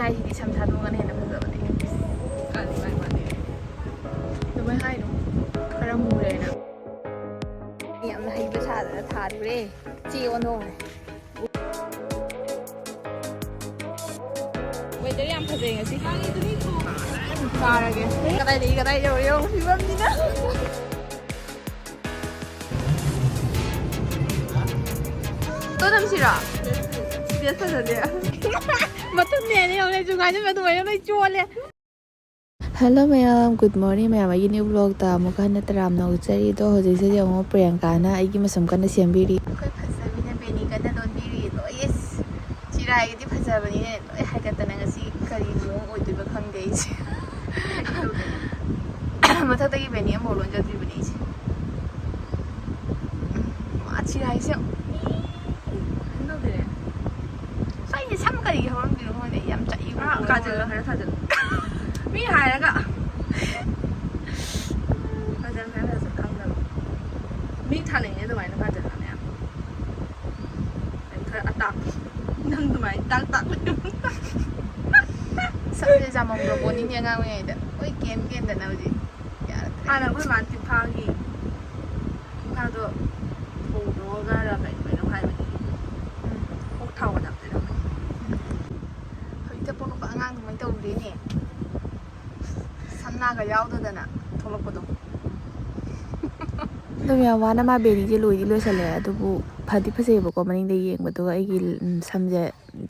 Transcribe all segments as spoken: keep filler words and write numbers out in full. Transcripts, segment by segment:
ꯍꯥꯏꯁꯤꯗꯤ ꯁꯝ ꯊꯥꯗꯣꯛꯑꯒꯅ ꯍꯦꯟꯅ ꯐꯖꯕꯅꯦ꯫ ꯑꯗꯨꯃꯥꯏꯅ ꯍꯥꯏꯅꯨ, ꯈꯔ ꯃꯨꯔꯦꯅ꯫ ꯌꯥꯝꯅ ꯍꯩꯕ ꯁꯥꯗꯅ ꯊꯥꯔꯨꯔꯦ꯫ ꯆꯦ ꯑꯣꯟꯊꯣꯛꯈ꯭ꯔꯦ꯫ ꯋꯦꯗꯔ ꯌꯥꯝ ꯐꯖꯩ ꯉꯁꯤ꯫ ꯆꯥꯔꯒꯦ꯫ ꯀꯗꯥꯏꯗꯒꯤ ꯀꯗꯥꯏ ꯌꯧꯔꯦ ꯌꯦꯡꯉꯨ ꯐꯤꯕꯝꯁꯤꯅ꯫ ꯇꯣ ꯅꯝꯁꯤꯔꯣ? ꯁꯤꯗ ꯐꯖꯗꯦ꯫ ꯃꯊꯨꯝꯅꯦꯅ ꯌꯦꯡꯉꯨꯅꯦ, ꯆꯨ ꯉꯥꯏꯁꯤꯟꯕ ꯑꯗꯨꯃꯥꯏꯅ ꯂꯣꯏ ꯆꯣꯜꯂꯦ꯫ Hello ꯃꯌꯥꯝ, good morning ꯃꯌꯥꯝ꯫ ꯑꯩꯒꯤ new vlogꯇ ꯑꯃꯨꯛꯀ ꯍꯟꯅ ꯇꯔꯥꯝꯅ ꯑꯣꯛꯆꯔꯤ꯫ ꯑꯗꯣ ꯍꯧꯖꯤꯛꯁꯦ ꯌꯦꯡꯉꯣ, ꯄ꯭ꯔꯤꯌꯥꯡꯀꯥꯅ ꯑꯩꯒꯤ ꯃꯁꯝ ꯀꯟꯅ ꯁꯦꯝꯕꯤꯔꯤ꯫ ꯑꯩꯈꯣꯏ ꯐꯖꯕꯤꯅ ꯕꯦꯅꯤ ꯀꯟꯅ ꯂꯣꯟꯕꯤꯔꯤ꯫ ꯂꯣꯏ ꯆꯤꯔꯥꯏꯒꯤꯗꯤ ꯐꯖꯕꯅꯤꯅꯦ, ꯂꯣꯏ ꯍꯥꯏꯒꯠꯇꯅ ꯉꯁꯤ ꯀꯔꯤ ꯃꯑꯣꯡ ꯑꯣꯏꯗꯣꯏꯕ ꯈꯪꯗꯦ ꯑꯩꯁꯦ꯫ ꯃꯊꯛꯇꯒꯤ ꯕꯦꯅꯤ ꯑꯃꯐꯥꯎ ꯂꯣꯟꯖꯗ꯭ꯔꯤꯕꯅꯤ ꯑꯩꯁꯦ꯫ ꯎꯝ, ꯃꯥ ꯆꯤꯔꯥꯏꯁꯦ ꯌꯦꯡꯉꯣ꯫ ꯀꯩꯅꯣ ꯇꯧꯗꯦꯅꯦ꯫ ꯑꯩꯁꯦ ꯁꯝ ꯀꯔꯤꯒꯤ ꯍꯧꯔꯝꯗ꯭ꯔꯤꯅꯣ ꯈꯪꯗꯦ, ꯌꯥꯝ ꯆꯛꯏꯕ ꯑꯥ, ꯀꯣꯏꯔꯦ꯫ ꯀꯥꯖꯜ ꯈꯔ ꯊꯥꯖꯜꯂꯨ꯫ ꯃꯤ ꯍꯥꯏꯔꯒ꯫ ꯀꯥꯖꯜ ꯈꯔ ꯊꯥꯖꯜ ꯈꯪꯗꯕ꯫ ꯃꯤ ꯊꯥꯅꯩꯅꯦ ꯑꯗꯨꯃꯥꯏꯅ ꯀꯥꯖꯜ ꯃꯌꯥꯝ꯫ ꯑꯩ ꯈꯔ ꯑꯇꯥꯛꯄꯤ꯫ ꯅꯪ ꯑꯗꯨꯃꯥꯏꯅ ꯇꯥꯛ ꯇꯥꯛ ꯂꯩꯕ꯫ ꯁꯝꯁꯦ ꯆꯥꯃꯝꯒ ꯄꯣꯠꯅꯤꯅꯦ ꯑꯉꯥꯡ ꯑꯣꯏꯔꯤꯉꯩꯗ꯫ ꯂꯣꯏ ꯀꯦꯟ ꯀꯦꯟꯗꯅ ꯍꯧꯖꯤꯛ ꯌꯥꯗ꯭ꯔꯦ꯫ ꯍꯥꯟꯅ ꯑꯩꯈꯣꯏ ꯃꯥꯅ ꯇꯤꯝꯐꯥꯒꯤ ꯉꯥꯗꯣ ꯊꯣꯡꯗꯣꯛꯑꯒ ꯀꯩꯅꯣ ꯀꯩꯅꯣ ꯍꯥꯏꯕꯅꯤ꯫ ꯎꯝ꯫ ꯀꯣꯛ ꯊꯥꯎꯒ ꯅꯞꯇꯣꯏ ꯅꯞꯄꯅꯤ꯫ ꯍꯧꯖꯤꯛꯇ ꯄꯣꯛꯂꯛꯄ ꯑꯉꯥꯡꯗꯨꯃꯥꯏꯅ ꯇꯧꯗꯣꯏꯅꯦ꯫ ꯁꯝꯅꯥꯒ ꯌꯥꯎꯗꯗꯅ ꯊꯣꯛꯂꯛꯄꯗꯣ꯫ ꯑꯗꯨꯝ ꯌꯥꯝ ꯋꯥꯅ ꯃꯥ ꯕꯦꯅꯤꯁꯦ ꯂꯣꯏꯗꯤ ꯂꯣꯏꯁꯜꯂꯦ, ꯑꯗꯨꯕꯨ ꯐꯗꯤ ꯐꯖꯩꯌꯦꯕꯀꯣ ꯃꯅꯤꯡꯗ ꯌꯦꯡꯕꯗꯨꯒ꯫ ꯑꯩꯒꯤ, ꯎꯝ, ꯁꯝꯁꯦ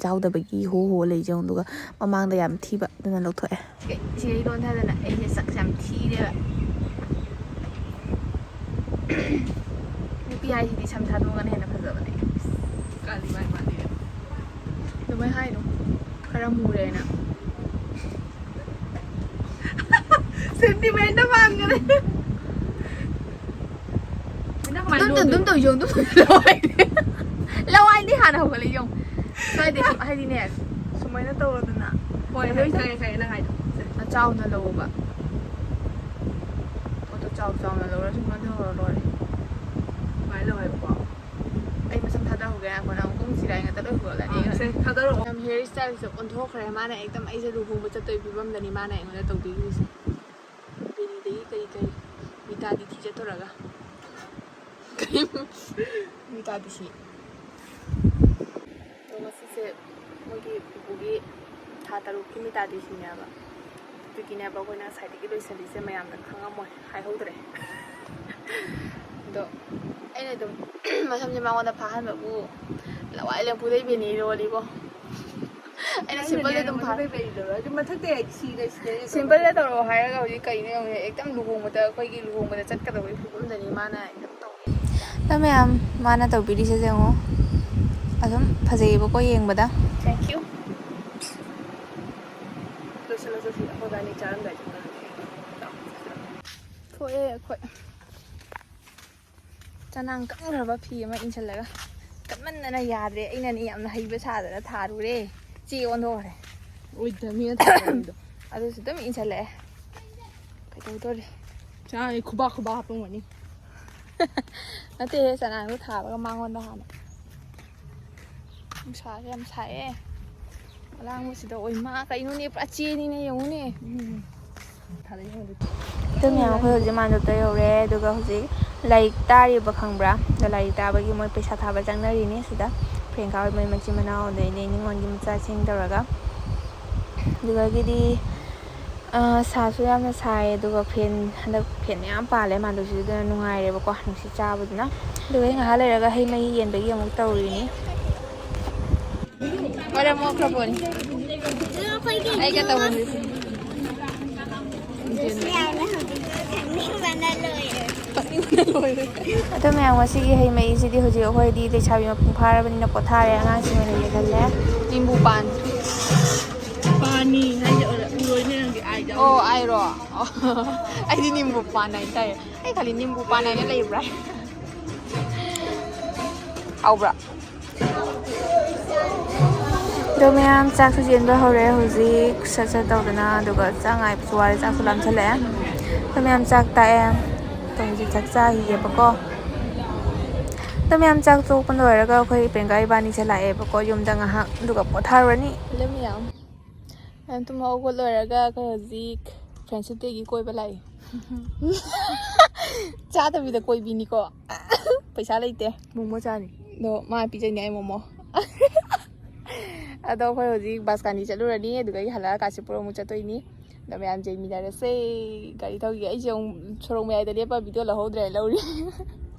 ꯆꯥꯎꯗꯕꯒꯤ ꯍꯣ ꯍꯣ ꯂꯩꯁꯦ ꯌꯦꯡꯉꯨ, ꯑꯗꯨꯒ ꯃꯃꯥꯡꯗ ꯌꯥꯝ ꯊꯤꯕ, ꯑꯗꯨꯅ ꯂꯧꯊꯣꯛꯑꯦ꯫ ꯁꯤꯒꯩ ꯂꯣꯟꯊꯗꯅ ꯑꯩꯁꯦ ꯁꯛꯁꯦ ꯌꯥꯝ ꯊꯤꯔꯦꯕ꯫ ꯅꯨꯄꯤ ꯍꯥꯏꯁꯤꯗꯤ ꯁꯝ ꯊꯥꯗꯣꯛꯑꯒꯅ ꯍꯦꯟꯅ ꯐꯖꯕꯅꯦ꯫ ꯀꯥꯂꯤ ꯃꯥꯏ ꯃꯥꯜꯂꯤ꯫ ꯑꯗꯨꯃꯥꯏ ꯍꯥꯏꯅꯨ, ꯈꯔ ꯃꯨꯔꯦꯅ꯫ ꯁꯦꯟꯇꯤꯃꯦꯟꯗ ꯃꯥꯟꯈꯔꯦ꯫ ꯃꯤꯅ ꯀꯃꯥꯏꯅ ꯑꯗꯨꯝ, ꯑꯗꯨꯝ ꯅꯣꯛꯇꯣꯏꯅꯣ? ꯇꯧꯖꯧ, ꯑꯗꯨꯝ ꯇꯧꯖꯧ꯫ ꯂꯋꯥꯏꯗꯤ ꯍꯥꯟꯅ ꯍꯧꯒꯠꯂꯦ ꯌꯦꯡꯉꯨ꯫ ꯁ꯭ꯋꯥꯏꯗꯩ ꯁꯨꯝ, ꯍꯥꯏꯗꯤꯅꯦ, ꯁꯨꯃꯥꯏꯅ ꯇꯧꯔꯣꯗꯅ꯫ ꯍꯣꯏ, ꯍꯣꯏ, ꯈꯪꯉꯦ, ꯈꯪꯉꯦ ꯅꯪ ꯍꯥꯏꯗꯣ꯫ ꯆꯥꯎꯅ ꯂꯧꯕ꯫ ꯄꯣꯠꯇꯣ ꯆꯥꯎ ꯆꯥꯎꯅ ꯂꯧꯔ ꯁꯨꯝ ꯂꯧꯔ ꯂꯣꯏꯔꯦ꯫ ꯁꯨꯃꯥꯏꯅ ꯂꯧꯋꯦꯕꯀꯣ꯫ ꯑꯩ ꯃꯁꯛ ꯊꯥꯗꯍꯧꯒꯦ꯫ ꯉꯥꯏꯈꯣ, ꯅꯪ ꯄꯨꯡ ꯁꯤꯔꯥꯏ ꯉꯥꯛꯇ ꯂꯣꯏ ꯍꯨꯒꯠꯂꯅꯤ꯫ ꯑꯥ, ꯁꯦ, ꯊꯥꯗꯔꯛꯑꯣ꯫ ꯌꯥꯝ ꯍꯤꯌꯔ ꯁ꯭ꯇꯥꯏꯜꯁꯦ ꯑꯣꯟꯊꯣꯛꯈ꯭ꯔꯦ꯫ ꯃꯥꯅ ꯑꯦꯛꯗꯝ ꯑꯩꯁꯦ ꯂꯨꯍꯣꯡꯕ ꯆꯠꯇꯣꯏ ꯐꯤꯕꯝꯗꯅꯤ ꯃꯥꯅ ꯑꯩꯉꯣꯟꯗ ꯇꯧꯕꯤꯔꯤꯁꯦ꯫ ꯕꯦꯅꯤꯗꯒꯤ ꯀꯔꯤ ꯀꯔꯤ ꯃꯤꯇꯥꯗꯤ ꯊꯤ ꯆꯠꯇꯣꯔꯒ꯫ ꯀꯔꯤ? ꯃꯤꯇꯥꯗꯤ ꯁꯤ꯫ ꯑꯗꯣ ꯉꯁꯤꯁꯦ ꯃꯣꯏꯒꯤ ꯄꯨꯄꯨꯒꯤ ꯊꯥ ꯇꯔꯨꯛꯀꯤ ꯃꯤꯇꯥꯗꯤ ꯁꯤꯅꯦꯕ꯫ ꯑꯗꯨꯒꯤꯅꯦꯕ ꯑꯩꯈꯣꯏꯅ ꯉꯁꯥꯏꯗꯒꯤ ꯂꯣꯏꯁꯜꯂꯤꯁꯦ, ꯃꯌꯥꯝꯅ ꯈꯪꯉꯝꯃꯣꯏ, ꯍꯥꯏꯍꯧꯗ꯭ꯔꯦ꯫ ꯑꯗꯣ ꯑꯩꯅ ꯑꯗꯨꯝ ꯃꯁꯝꯁꯦ ꯃꯉꯣꯟꯗ ꯐꯥꯍꯟꯕꯕꯨ ꯂꯋꯥꯏ ꯂꯦꯝꯐꯨꯗꯩ ꯕꯦꯅꯤ ꯂꯣꯜꯂꯤꯀꯣ꯫ ꯑꯩꯅ ꯅꯪꯅꯅꯦ ꯁꯤꯝꯄꯜꯗ ꯑꯗꯨꯝ ꯐꯥ-, ꯃꯊꯛꯇꯩ ꯕꯦꯅꯤ ꯂꯣꯜꯂꯣ꯫ ꯑꯗꯨ ꯃꯊꯛꯇꯩ ꯁꯤꯗ, ꯁꯤꯗ ꯁꯤꯝꯄꯜꯗ ꯇꯧꯔꯛꯑꯣ ꯍꯥꯏꯔꯒ ꯍꯧꯖꯤꯛ ꯀꯩꯅꯣ ꯌꯦꯡꯉꯨꯅꯦ, ꯑꯦꯛꯗꯝ ꯂꯨꯍꯣꯡꯕꯗ, ꯑꯩꯈꯣꯏꯒꯤ ꯂꯨꯍꯣꯡꯕꯗ ꯆꯠꯀꯗꯕꯒꯤ ꯐꯤꯕꯝꯗꯅꯤ ꯃꯥꯅ ꯑꯦꯛꯗꯝ ꯇꯧꯔꯤꯁꯦ꯫ ꯑꯗꯣ ꯃꯌꯥꯝ, ꯃꯥꯅ ꯇꯧꯕꯤꯔꯤꯁꯦ ꯌꯦꯡꯉꯣ, ꯑꯗꯨꯝ ꯐꯖꯩꯌꯦꯕꯀꯣ ꯌꯦꯡꯕꯗ꯫ Thank you꯫ ꯂꯣꯏꯁꯤꯜꯂꯁꯤ, ꯑꯩꯈꯣꯏ ꯏꯕꯥꯅꯤ ꯆꯥꯔꯝꯗꯥꯏꯗ꯫ ꯊꯣꯛꯑꯦ ꯑꯩꯈꯣꯏ꯫ ꯆꯅꯥꯡ ꯀꯪꯈ꯭ꯔꯕ ꯐꯤ ꯑꯃ ꯏꯟꯁꯤꯜꯂꯒ꯫ ꯀꯟꯃꯟꯗꯅ ꯌꯥꯗ꯭ꯔꯦ꯫ ꯑꯩꯅꯅꯦ ꯌꯥꯝꯅ ꯍꯩꯕ ꯁꯥꯗꯅ ꯊꯥꯔꯨꯔꯦ꯫ ꯆꯦ ꯑꯣꯟꯊꯣꯛꯈ꯭ꯔꯦ꯫ ꯑꯣꯏꯗ ꯃꯤꯅ ꯊꯥꯔꯝꯃꯤꯗꯣ꯫ ꯑꯗꯨꯁꯨ ꯑꯗꯨꯝ ꯏꯟꯁꯤꯜꯂꯛꯑꯦ꯫ ꯀꯩꯗꯧꯗꯣꯔꯤ? ꯆꯥꯔꯦ, ꯈꯨꯕꯥꯛ ꯈꯨꯕꯥꯛ ꯍꯥꯞꯄꯝꯒꯅꯤ꯫ ꯅꯠꯇꯦꯍꯦ, ꯆꯅꯥꯡꯗꯣ ꯊꯥꯕꯒ ꯃꯉꯣꯟꯗ ꯍꯥꯟꯅ꯫ ꯅꯨꯡꯁꯥꯁꯦ ꯌꯥꯝ ꯁꯥꯏꯌꯦ꯫ ꯑꯂꯥꯡꯕꯁꯤꯗ ꯑꯣꯏꯃꯥ ꯀꯩꯅꯣꯅꯦ, ꯄꯨꯔꯥ ꯆꯦꯅꯤꯅꯦ, ꯌꯦꯡꯉꯨꯅꯦ꯫ ꯎꯝ꯫ ꯑꯗꯨ ꯃꯌꯥꯝ, ꯑꯩꯈꯣꯏ ꯍꯧꯖꯤꯛ ꯃꯥꯟꯗꯣꯞꯇ ꯌꯧꯔꯦ꯫ ꯑꯗꯨꯒ ꯍꯧꯖꯤꯛ ꯂꯥꯏꯔꯤꯛ ꯇꯥꯔꯤꯕ ꯈꯪꯕ꯭ꯔꯥ? ꯑꯗꯣ ꯂꯥꯏꯔꯤꯛ ꯇꯥꯕꯒꯤ ꯃꯣꯏ ꯄꯩꯁꯥ ꯊꯥꯕ ꯆꯪꯅꯔꯤꯅꯤ ꯁꯤꯗ꯫ ꯄ꯭ꯔꯤꯌꯥꯡꯀꯥ ꯍꯣꯏ ꯃꯣꯏ ꯃꯆꯤꯟ ꯃꯅꯥꯎ, ꯑꯗꯩꯗꯤ ꯅꯤꯉꯣꯜꯒꯤ ꯃꯆꯥꯁꯤꯡ ꯇꯧꯔꯒ꯫ ꯑꯗꯨꯗꯒꯤꯗꯤ, ꯑ, ꯁꯥꯁꯨ ꯌꯥꯝꯅ ꯁꯥꯏ, ꯑꯗꯨꯒ ꯐꯦꯟ, ꯍꯟꯗꯛ ꯐꯦꯟ ꯃꯌꯥꯝ ꯄꯥꯜꯂꯦ ꯃꯥꯟꯗꯣꯞꯁꯤꯗ, ꯑꯗꯨꯅ ꯅꯨꯡꯉꯥꯏꯔꯦꯕꯀꯣ, ꯅꯨꯡꯁꯤꯠ ꯆꯥꯕꯗꯨꯅ꯫ ꯑꯗꯨꯒ ꯑꯩ ꯉꯥꯏꯍꯥꯛ ꯂꯩꯔꯒ ꯍꯩ ꯃꯍꯤ ꯌꯦꯟꯕꯒꯤ ꯑꯃꯨꯛ ꯇꯧꯔꯤꯅꯤ꯫ ꯃꯔꯝ ꯃꯣꯛꯈ꯭ꯔꯕꯣꯅꯤ꯫ ꯑꯩꯒ ꯇꯧꯍꯟꯕꯤꯁꯤ꯫ ꯑꯗꯣ ꯃꯌꯥꯝ, ꯉꯁꯤꯒꯤ ꯍꯩ ꯃꯍꯤꯁꯤꯗꯤ ꯍꯧꯖꯤꯛ ꯑꯩꯈꯣꯏꯗꯤ ꯂꯩꯁꯥꯕꯤ ꯃꯄꯨꯡ ꯐꯥꯔꯕꯅꯤꯅ ꯄꯣꯊꯥꯔꯦ, ꯑꯉꯥꯡꯁꯤꯡ ꯑꯣꯏꯅ ꯌꯦꯡꯍꯜꯂꯦ꯫ ꯅꯤꯝꯕꯨ ꯄꯥꯟ꯫ ꯄꯥꯅꯤ ꯍꯥꯏꯁꯦ ꯎꯔꯣꯏꯅꯦ ꯅꯪꯗꯤ, ꯑꯥꯏꯗ꯫ ꯑꯣ, ꯑꯥꯏꯔꯣ? ꯑꯣ, ꯑꯩꯗꯤ ꯅꯤꯝꯕꯨ ꯄꯥꯟ ꯍꯥꯏ ꯇꯥꯏ꯫ ꯑꯩ ꯈꯜꯂꯤ ꯅꯤꯝꯕꯨ ꯄꯥꯟ ꯍꯥꯏꯅ ꯂꯩꯕ꯭ꯔꯥ? ꯍꯥꯎꯕ꯭ꯔꯥ? ꯑꯗꯣ ꯃꯌꯥꯝ, ꯆꯥꯛꯁꯨ ꯆꯦꯟꯕ ꯍꯧꯔꯦ ꯍꯧꯖꯤꯛ, ꯁꯠ ꯁꯠ ꯇꯧꯗꯅ, ꯑꯗꯨꯒ ꯆꯥꯛ ꯉꯥꯏꯕꯁꯨ ꯋꯥꯔꯦ, ꯆꯥꯛꯁꯨ ꯂꯥꯝꯁꯜꯂꯛꯑꯦ꯫ ꯑꯗꯣ ꯃꯌꯥꯝ ꯆꯥꯛ ꯇꯥꯛꯑꯦ, ꯑꯗꯣ ꯍꯧꯖꯤꯛ ꯆꯥꯛ ꯆꯥꯈꯤꯒꯦꯕꯀꯣ꯫ ꯑꯗꯣ ꯃꯌꯥꯝ ꯆꯥꯛ ꯇꯣꯛꯄ ꯂꯣꯏꯔꯒ ꯑꯩꯈꯣꯏ ꯄ꯭ꯔꯤꯌꯥꯡꯀꯥ ꯏꯕꯥꯅꯤꯁꯦ ꯂꯥꯛꯑꯦꯕꯀꯣ, ꯌꯨꯝꯗ ꯉꯥꯏꯍꯥꯛ, ꯑꯗꯨꯒ ꯄꯣꯊꯥꯔꯨꯔꯅꯤ꯫ ꯍꯜꯂꯣ ꯃꯌꯥꯝ, ꯃꯌꯥꯝ ꯇꯨꯝ ꯍꯧꯒꯠ ꯂꯣꯏꯔꯒ ꯑꯩꯈꯣꯏ ꯍꯧꯖꯤꯛ ꯐ꯭ꯔꯦꯟꯁꯤꯞ ꯗꯦꯒꯤ ꯀꯣꯏꯕ ꯂꯥꯛꯏ꯫ ꯆꯥꯗꯕꯤꯗ ꯀꯣꯏꯕꯤꯅꯤꯀꯣ꯫ ꯄꯩꯁꯥ ꯂꯩꯇꯦ꯫ ꯃꯣꯃꯣ ꯆꯥꯅꯤ꯫ ꯑꯗꯣ ꯃꯥ ꯄꯤꯖꯅꯤ ꯑꯩ ꯃꯣꯃꯣ꯫ ꯑꯗꯣ ꯑꯩꯈꯣꯏ ꯍꯧꯖꯤꯛ ꯕꯥꯁꯀꯥꯟꯗꯤ ꯆꯠꯂꯨꯔꯅꯤ, ꯑꯗꯨꯗꯒꯤ ꯍꯜꯂꯛꯑꯒ ꯀꯥꯟꯆꯤꯄꯨꯔ ꯑꯃꯨꯛ ꯆꯠꯇꯣꯏꯅꯤ꯫ ꯑꯗꯣ ꯃꯌꯥꯝ ꯌꯦꯡꯃꯤꯟꯅꯔꯁꯦ꯫ ꯒꯥꯔꯤ ꯊꯧꯒꯤ ꯑꯩꯁꯦ ꯑꯃꯨꯛ ꯁꯣꯔꯣꯛ ꯃꯌꯥꯏꯗ ꯂꯦꯞꯄ ꯚꯤꯗꯤꯑꯣ ꯂꯧꯍꯧꯗ꯭ꯔꯦ, ꯂꯧꯔꯤ꯫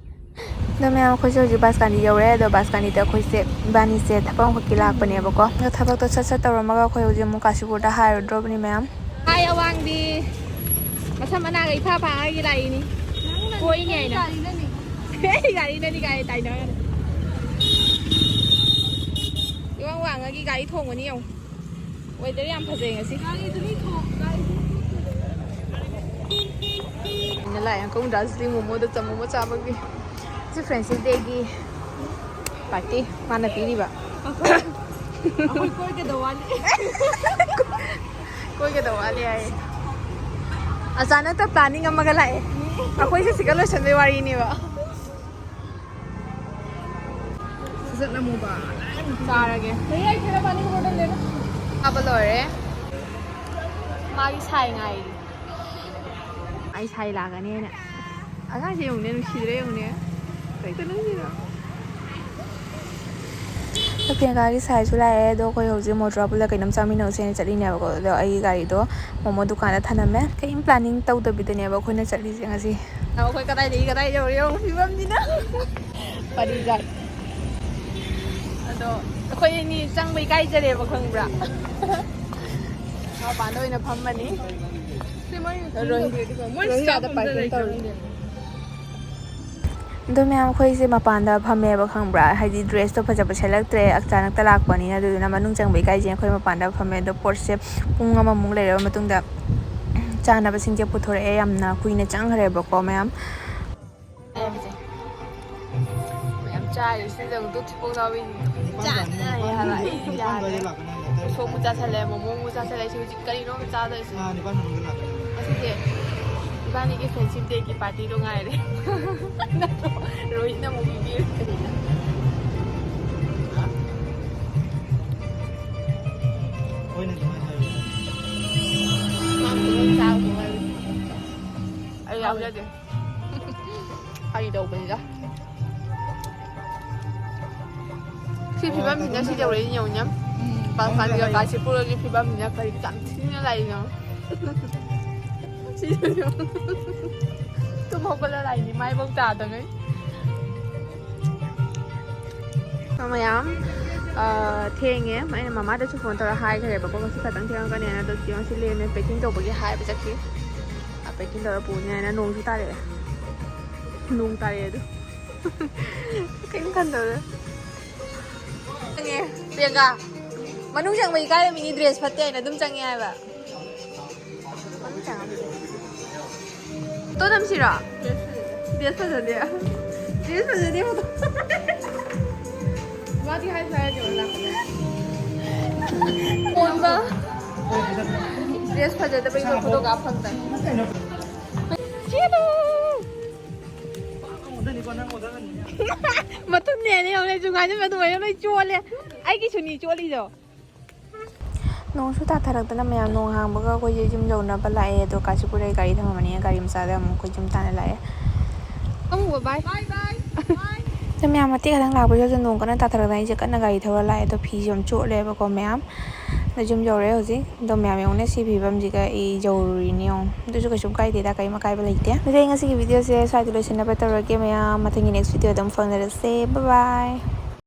ꯑꯗꯣ ꯃꯌꯥꯝ, ꯑꯩꯈꯣꯏꯁꯦ ꯍꯧꯖꯤꯛ ꯕꯥꯁꯀꯥꯟꯗꯤ ꯌꯧꯔꯦ꯫ ꯑꯗꯣ ꯕꯥꯁꯀꯥꯟꯗꯤꯗ ꯑꯩꯈꯣꯏꯁꯦ, ꯏꯕꯥꯅꯤꯁꯦ ꯊꯕꯛ ꯑꯃꯈꯛꯀꯤ ꯂꯥꯛꯄꯅꯦꯕꯀꯣ꯫ ꯑꯗꯣ ꯊꯕꯛꯇꯣ ꯁꯠ ꯁꯠ ꯇꯧꯔꯝꯃꯒ ꯑꯩꯈꯣꯏ ꯍꯧꯖꯤꯛ ꯑꯃꯨꯛ ꯀꯥꯟꯆꯤꯄꯨꯔꯗ ꯍꯥꯏꯔꯨꯗ꯭ꯔꯣꯕꯅꯤ ꯃꯌꯥꯝ꯫ ꯍꯥꯏ ꯑꯋꯥꯡꯗꯤ꯫ ꯃꯁꯝ ꯃꯅꯥꯒ ꯏꯐꯥ ꯐꯥꯉꯩꯒꯤ ꯂꯥꯛꯏꯅꯤ꯫ ꯀꯣꯏꯅꯤ ꯍꯥꯏꯅ꯫ ꯑꯩ ꯒꯥꯔꯤꯅꯅꯤ ꯀꯥꯏ ꯇꯥꯏꯅꯔꯦ꯫ ꯏꯋꯥꯡ ꯋꯥꯡꯉꯒꯤ ꯒꯥꯔꯤ ꯊꯣꯡꯕꯅꯤ ꯌꯦꯡꯉꯨ꯫ ꯋꯦꯗꯔ ꯌꯥꯝ ꯐꯖꯩ ꯉꯁꯤ꯫ ꯒꯥꯔꯤꯗꯨꯅꯤ ꯊꯣꯡ-, ꯒꯥꯔꯤꯗꯨꯅꯤ꯫ ꯑꯩꯅ ꯂꯥꯛꯑꯦ ꯑꯪꯀꯜ ꯗꯥꯔꯖꯤꯂꯤꯡ ꯃꯣꯃꯣꯗ ꯆꯝ ꯃꯣꯃꯣ ꯆꯥꯕꯒꯤ꯫ ꯁꯤ ꯐ꯭ꯔꯦꯟꯁꯤꯞ ꯗꯦꯒꯤ ꯄꯥꯔꯇꯤ ꯃꯥꯅ ꯄꯤꯔꯤꯕ꯫ ꯑꯩꯈꯣꯏ, ꯑꯩꯈꯣꯏ ꯀꯣꯏꯒꯗꯧ ꯋꯥꯠꯂꯤ꯫ ꯀꯣꯏꯒꯗꯧ ꯋꯥꯠꯂꯤ ꯍꯥꯏꯌꯦ꯫ ꯑꯆꯥꯅꯛꯇ ꯄ꯭ꯂꯥꯅꯤꯡ ꯑꯃꯒ ꯂꯥꯛꯑꯦ꯫ ꯑꯩꯈꯣꯏꯁꯦ ꯁꯤꯒ ꯂꯣꯏꯁꯟꯕꯩ ꯋꯥꯔꯤꯅꯦꯕ꯫ ꯆꯥꯔꯒꯦ꯫ ꯆꯥꯕ ꯂꯣꯏꯔꯦ꯫ ꯃꯥꯒꯤ ꯁꯥꯏ ꯉꯥꯏꯔꯤ꯫ ꯑꯩ ꯁꯥꯏ ꯂꯥꯛꯀꯅꯦꯅ꯫ ꯑꯉꯥꯡꯁꯦ ꯌꯦꯡꯉꯨꯅꯦ, ꯅꯨꯡꯁꯤꯗ꯭ꯔꯥ ꯌꯦꯡꯉꯨꯅꯦ꯫ ꯀꯩꯗ ꯅꯨꯡꯁꯤꯅꯣ? ꯄ꯭ꯔꯤꯌꯥꯡꯀꯥꯒꯤ ꯁꯥꯏꯁꯨ ꯂꯥꯛꯑꯦ꯫ ꯑꯗꯣ ꯑꯩꯈꯣꯏ ꯍꯧꯖꯤꯛ ꯃꯣꯇꯣꯔ ꯄꯨꯜꯂ ꯀꯩꯅꯣꯝ ꯆꯥꯃꯤꯟꯅꯧꯁꯦꯅ ꯆꯠꯂꯤꯅꯦꯕꯀꯣ꯫ ꯑꯗꯣ ꯑꯩꯒꯤ ꯒꯥꯔꯤꯗꯣ ꯃꯣꯃꯣ ꯗꯨꯀꯥꯟꯗ ꯊꯅꯝꯃꯦ꯫ ꯀꯔꯤꯝ ꯄ꯭ꯂꯥꯅꯤꯡ ꯇꯧꯗꯕꯤꯗꯅꯦꯕ ꯑꯩꯈꯣꯏꯅ ꯆꯠꯂꯤꯁꯦ ꯉꯁꯤ꯫ ꯑꯩꯈꯣꯏ ꯀꯗꯥꯏꯗꯒꯤ ꯀꯗꯥꯏ ꯌꯧꯔꯦ ꯌꯦꯡꯉꯨ ꯐꯤꯕꯝꯁꯤꯅ꯫ ꯄꯔꯤꯖꯥꯠ꯫ ꯑꯗꯣ ꯑꯩꯈꯣꯏ ꯑꯅꯤ ꯆꯪꯕ ꯏꯀꯥꯏꯖꯔꯦꯕ, ꯈꯪꯕ꯭ꯔꯥ? ꯃꯄꯥꯟꯗ ꯑꯣꯏꯅ ꯐꯝꯃꯅꯤ꯫ ꯁꯤ ꯃꯣꯏ ꯔꯣꯍꯤ-, ꯃꯣꯏ ꯔꯣꯍꯤꯗ ꯁ꯭ꯇꯥꯐ ꯑꯝꯇ parking ꯂꯩꯇ꯭ꯔꯣ ꯇꯧꯔꯤ꯫ ꯈꯪꯗꯦ꯫ ꯑꯗꯣ ꯃꯌꯥꯝ, ꯑꯩꯈꯣꯏꯁꯦ ꯃꯄꯥꯟꯗ ꯐꯝꯃꯦꯕ, ꯈꯪꯕ꯭ꯔꯥ? ꯍꯥꯏꯗꯤ ꯗ꯭ꯔꯦꯁꯇꯣ ꯐꯖꯕ ꯁꯦꯠꯂꯛꯇ꯭ꯔꯦ, ꯑꯆꯥꯅꯛꯇ ꯂꯥꯛꯄꯅꯤꯅ꯫ ꯑꯗꯨꯗꯨꯅ ꯃꯅꯨꯡ ꯆꯪꯕ ꯏꯀꯥꯏꯁꯦ꯫ ꯑꯩꯈꯣꯏ ꯃꯄꯥꯟꯗ ꯐꯝꯃꯦ꯫ ꯑꯗꯣ ꯄꯣꯠꯁꯦ ꯄꯨꯡ ꯑꯃꯃꯨꯛ ꯂꯩꯔꯕ ꯃꯇꯨꯡꯗ ꯆꯥꯅꯕꯁꯤꯡꯁꯦ ꯄꯨꯊꯣꯔꯛꯑꯦ꯫ ꯌꯥꯝꯅ ꯀꯨꯏꯅ ꯆꯪꯈ꯭ꯔꯦꯕꯀꯣ ꯃꯌꯥꯝ꯫ ꯃꯌꯥꯝ ꯆꯥꯔꯤꯁꯤꯗ ꯑꯃꯨꯛ ꯊꯤꯕꯣꯡ ꯂꯥꯎꯕꯤ ꯆꯥꯅꯤꯡꯉꯥꯏ ꯍꯥꯏꯕ꯫ ꯑꯩ ꯌꯥꯗ꯭ꯔꯦ꯫ ꯎꯁꯣꯞ ꯑꯃꯨꯛ ꯆꯥꯁꯜꯂꯦ, ꯃꯣꯃꯣ ꯑꯃꯨꯛ ꯆꯥꯁꯜꯂꯦ꯫ ꯑꯩꯁꯦ ꯍꯧꯖꯤꯛ ꯀꯔꯤꯅꯣ ꯑꯃꯨꯛ ꯆꯥꯗꯣꯏꯁꯦ꯫ ꯑꯁꯤꯁꯦ ꯏꯕꯥꯅꯤꯒꯤ friendship day ꯒꯤ party ꯗꯣ ꯉꯥꯏꯔꯦ꯫ ꯅꯠꯇ꯭ꯔꯣ? ꯔꯣꯍꯤꯠꯅ ꯑꯃꯨꯛ ꯄꯤꯕꯤꯔꯦ꯫ ꯃꯥ ꯈꯨꯗꯣꯡ ꯆꯥꯕꯗꯣ ꯋꯥꯔꯤ꯫ ꯑꯩ ꯌꯥꯎꯖꯗꯦ꯫ ꯐꯥꯒꯤ ꯇꯧꯕꯅꯤꯗ꯫ ꯁꯤ ꯐꯤꯕꯝꯁꯤꯅ ꯁꯤ ꯇꯧꯔꯛꯏꯅꯦ ꯌꯦꯡꯉꯨꯅꯦ꯫ ꯄꯥꯜ ꯀꯥꯟꯗ ꯀꯥꯁꯤꯄꯨꯔꯒꯤ ꯐꯤꯕꯝꯁꯤꯅ ꯀꯔꯤ ꯌꯥꯝ ꯊꯤꯅ ꯂꯥꯛꯏꯅꯣ꯫ ꯁꯤ ꯇꯨꯝ ꯍꯧꯒꯠꯂ ꯂꯥꯛꯏꯅꯤ ꯃꯥꯏꯐꯥꯎ ꯇꯥꯗꯉꯩ꯫ ꯃꯌꯥꯝ, ꯑ, ꯊꯦꯡꯉꯦ꯫ ꯑꯩꯅ ꯃꯃꯥꯗꯁꯨ phone ꯇꯧꯔ ꯍꯥꯏꯈ꯭ꯔꯦꯕꯀꯣ, ꯉꯁꯤ ꯈꯛꯇꯪ ꯊꯦꯡꯉꯛꯀꯅꯤ ꯍꯥꯏꯅ꯫ ꯑꯗꯣ ꯆꯦ ꯉꯁꯤ ꯂꯦꯝꯃꯦ, packing ꯇꯧꯕꯒꯤ ꯍꯥꯏꯕ ꯆꯠꯈꯤ꯫ ꯑ, packing ꯇꯧꯔ ꯄꯨꯅꯤ ꯍꯥꯏꯅ꯫ ꯅꯣꯡꯁꯨ ꯇꯥꯔꯛꯑꯦ꯫ ꯅꯣꯡ ꯇꯥꯔꯛꯑꯦ ꯑꯗꯨ꯫ ꯀꯩꯝ ꯈꯟꯗꯕꯗ꯫ ꯆꯪꯉꯦ꯫ ꯄ꯭ꯔꯤꯌꯥꯡꯀꯥ, ꯃꯅꯨꯡ ꯆꯪꯕ ꯏꯀꯥꯏꯔꯝꯃꯤꯅꯤ, dress ꯐꯠꯇꯦ ꯍꯥꯏꯅ ꯑꯗꯨꯝ ꯆꯪꯉꯦ ꯍꯥꯏꯕ꯫ ꯃꯅꯨꯡ ꯆꯪꯉꯝꯃꯤ꯫ ꯐꯣꯇꯣ ꯅꯝꯁꯤꯔꯣ? Dress ꯐꯖꯗꯦ꯫ Dress ꯐꯖꯗꯦ ꯐꯣꯇꯣ꯫ ꯃꯥꯗꯤ ꯍꯥꯏꯁꯨ ꯍꯥꯏꯔꯗꯤ ꯑꯣꯏ ꯂꯥꯛꯄꯅꯦ꯫ ꯀꯣꯟꯕ꯫ Dress ꯐꯖꯗꯕꯩ ꯐꯣꯇꯣ ꯀꯥꯞ ꯐꯪꯗ꯭ꯔꯦ꯫ ꯆꯦꯜꯂꯨ꯫ ꯃꯇꯨꯝꯅꯦꯅ ꯌꯦꯡꯉꯨꯅꯦ, ꯖꯨꯡꯒꯥꯁꯦ ꯃꯇꯨꯝ ꯑꯣꯏꯅ ꯂꯣꯏ ꯆꯣꯠꯂꯦ꯫ ꯑꯩꯒꯤ ꯁꯨꯅꯤ ꯆꯣꯠꯂꯤꯗꯣ꯫ ꯅꯣꯡꯁꯨ ꯇꯥꯊꯔꯛꯇꯅ ꯃꯌꯥꯝ ꯅꯣꯡ ꯍꯥꯡꯕꯒ ꯑꯩꯈꯣꯏꯁꯦ ꯌꯨꯝ ꯌꯧꯅꯕ ꯂꯥꯛꯑꯦ꯫ ꯑꯗꯣ ꯀꯥꯁꯤꯄꯨꯔꯗ ꯒꯥꯔꯤ ꯊꯝꯃꯝꯕꯅꯤꯅ ꯒꯥꯔꯤ ꯃꯆꯥꯗ ꯑꯃꯨꯛ ꯑꯩꯈꯣꯏ ꯌꯨꯝ ꯇꯥꯟꯅ ꯂꯥꯛꯑꯦ꯫ ꯑꯃꯨꯛ bye bye꯫ ꯑꯗꯣ ꯃꯌꯥꯝ ꯃꯇꯦꯛ ꯈꯛꯇꯪ ꯂꯥꯛꯄꯁꯤꯗꯁꯨ ꯅꯣꯡ ꯀꯟꯅ ꯇꯥꯊꯔꯛꯇꯅ ꯑꯩꯁꯦ ꯀꯟꯅ ꯒꯥꯔꯤ ꯊꯧꯔ ꯂꯥꯛꯑꯦ꯫ ꯑꯗꯣ ꯐꯤꯁꯦ ꯌꯥꯝ ꯆꯣꯠꯂꯦꯕꯀꯣ ꯃꯌꯥꯝ꯫ ꯑꯗꯣ ꯌꯨꯝ ꯌꯧꯔꯦ ꯍꯧꯖꯤꯛ꯫ ꯑꯗꯣ ꯃꯌꯥꯝ ꯌꯦꯡꯉꯨꯅꯦ ꯁꯤ ꯐꯤꯕꯝꯁꯤꯒ ꯑꯩ ꯌꯧꯔꯨꯔꯤꯅꯦ ꯌꯦꯡꯉꯨ꯫ ꯑꯗꯨꯁꯨ ꯀꯩꯁꯨꯝ ꯀꯥꯏꯗꯦꯗ, ꯀꯔꯤꯝ ꯑꯀꯥꯏꯕ ꯂꯩꯇꯦ꯫ ꯑꯗꯨꯗꯤ ꯑꯩ ꯉꯁꯤꯒꯤ video ꯁꯦ ꯁ꯭ꯋꯥꯏꯗ ꯂꯣꯏꯁꯤꯟꯅꯕ ꯇꯧꯔꯒꯦ ꯃꯌꯥꯝ꯫ ꯃꯊꯪꯒꯤ next video ꯗ ꯑꯃꯨꯛ ꯐꯪꯅꯔꯁꯦ꯫ Bye bye꯫